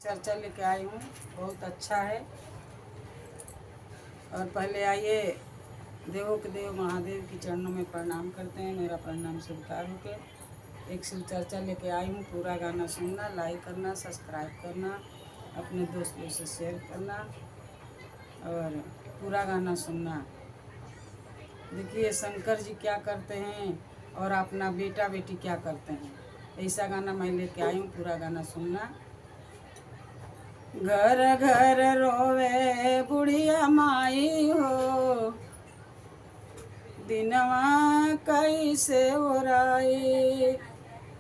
चर्चा लेके आई हूँ, बहुत अच्छा है। और पहले आइए देवों के देव महादेव के चरणों में प्रणाम करते हैं। मेरा प्रणाम स्वीकार होके एक शिव चर्चा लेके आई हूँ। पूरा गाना सुनना, लाइक करना, सब्सक्राइब करना, अपने दोस्तों से शेयर करना और पूरा गाना सुनना। देखिए शंकर जी क्या करते हैं और अपना बेटा बेटी क्या करते हैं, ऐसा गाना मैं लेके आई हूँ। पूरा गाना सुनना। घर घर रोवे बुढ़िया माई हो, दिनवा कैसे ओराई।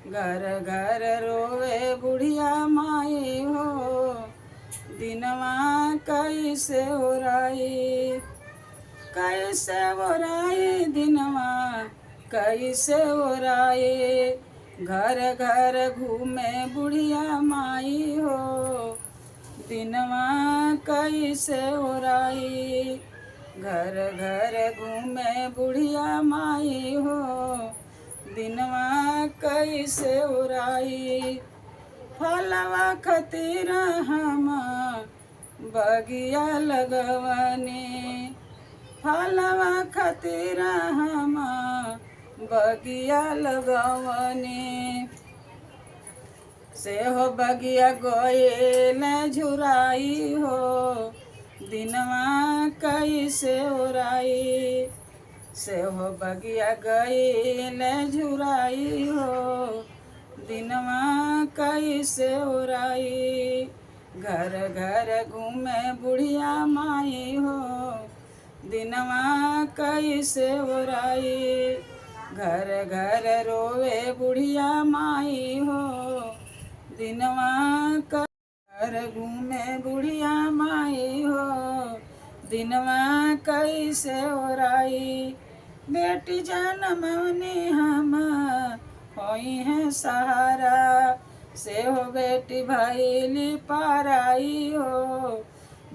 घर घर रोवे बुढ़िया माई हो, दिनवा कैसे ओराई। कैसे ओराई दिनवा कैसे ओराई। घर घर घूमे बुढ़िया माई हो, दिनवा कैसे ओराई। घर घर घूमे बुढ़िया माई हो, दिनवा कैसे ओराई। फलवा खतिर हम बगिया लगवनी, फलवा खतिर हम बगिया लगवनी। से हो बगिया गोयल झुराई हो, दिनवा कैसे ओराई। से हो बगिया गईल झुराई हो, दिनवा कैसे ओराई। घर घर घूमे बुढ़िया माई हो, दिनवा कैसे ओराई। घर घर रोवे बुढ़िया माई हो, दिनवा घर घूमे बुढ़िया माई हो, दिनवा कैसे ओराई। बेटी जनमवनी हम होई है सहारा, से हो बेटी भैली पाराई हो,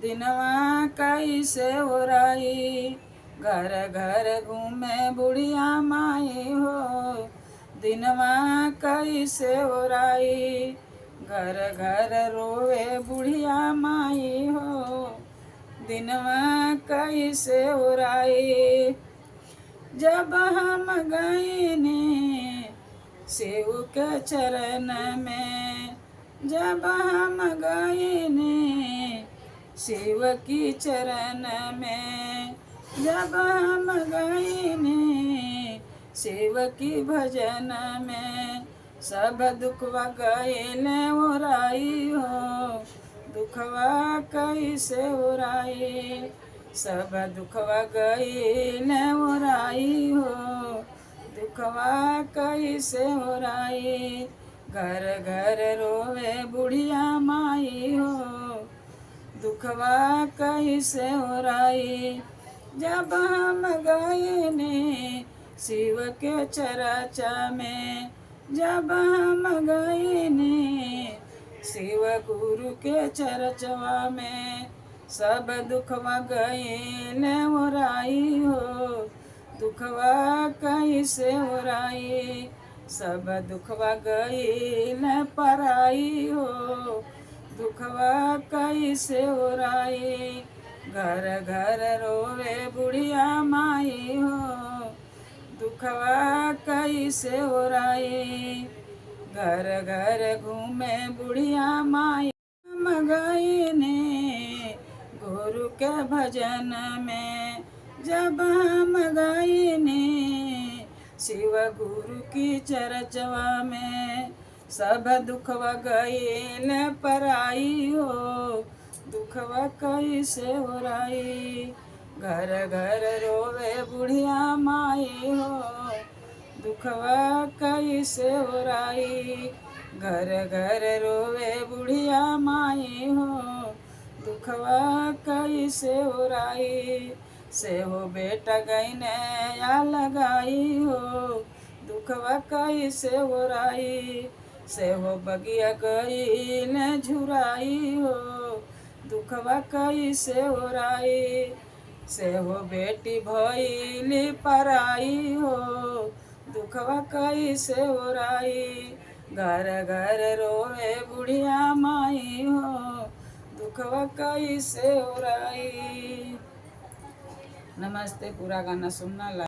दिनवा कैसे ओराई। घर घर घूमे बुढ़िया माई हो, दिनवा कैसे ओराई। घर घर रोवे बुढ़िया माई हो, दिनवा कैसे ओराई। जब हम गईने शिव के चरण में, जब हम गईने शिव की चरण में, जब हम गईने शिव की भजन में, सब दुखवा गईल ओराई हो, दुखवा कैसे ओराई। सब दुखवा गईल ओराई हो, दुखवा कैसे ओराई। घर घर रोवे बुढ़िया माई हो, दुखवा कैसे ओराई। जब हम गईने शिव के चर्चा में, जब हम गईने शिव गुरु के चर्चवा में, सब दुखवा गईल ओराई हो, दुखवा कैसे ओराई। सब दुखवा गईल पराई हो, दुखवा कैसे ओराई। घर घर रोवे बुढ़िया माई हो, दुखवा कैसे ओराई। घर घर घूमे बुढ़िया माई, हम गईने गुरु के भजन में, जब हम गईने शिव गुरु की चर्चवा में, सब दुखवा गईल पराई हो, दुखवा कैसे ओराई। घर घर रोवे बुढ़िया माई हो, दुखवा कैसे ओराई। घर घर रोवे बुढ़िया माई हो, दुखवा कैसे ओराई। से हो बेटा गईने या लगाई हो, दुखवा कैसे ओराई। से हो बगिया गईल झुराई हो, दुखवा कैसे ओराई। से हो बेटी भैली पराई हो, दुखवा कैसे ओराई। घर घर रोवे बुढ़िया माई हो, दुखवा कैसे ओराई। नमस्ते। पूरा गाना सुनना।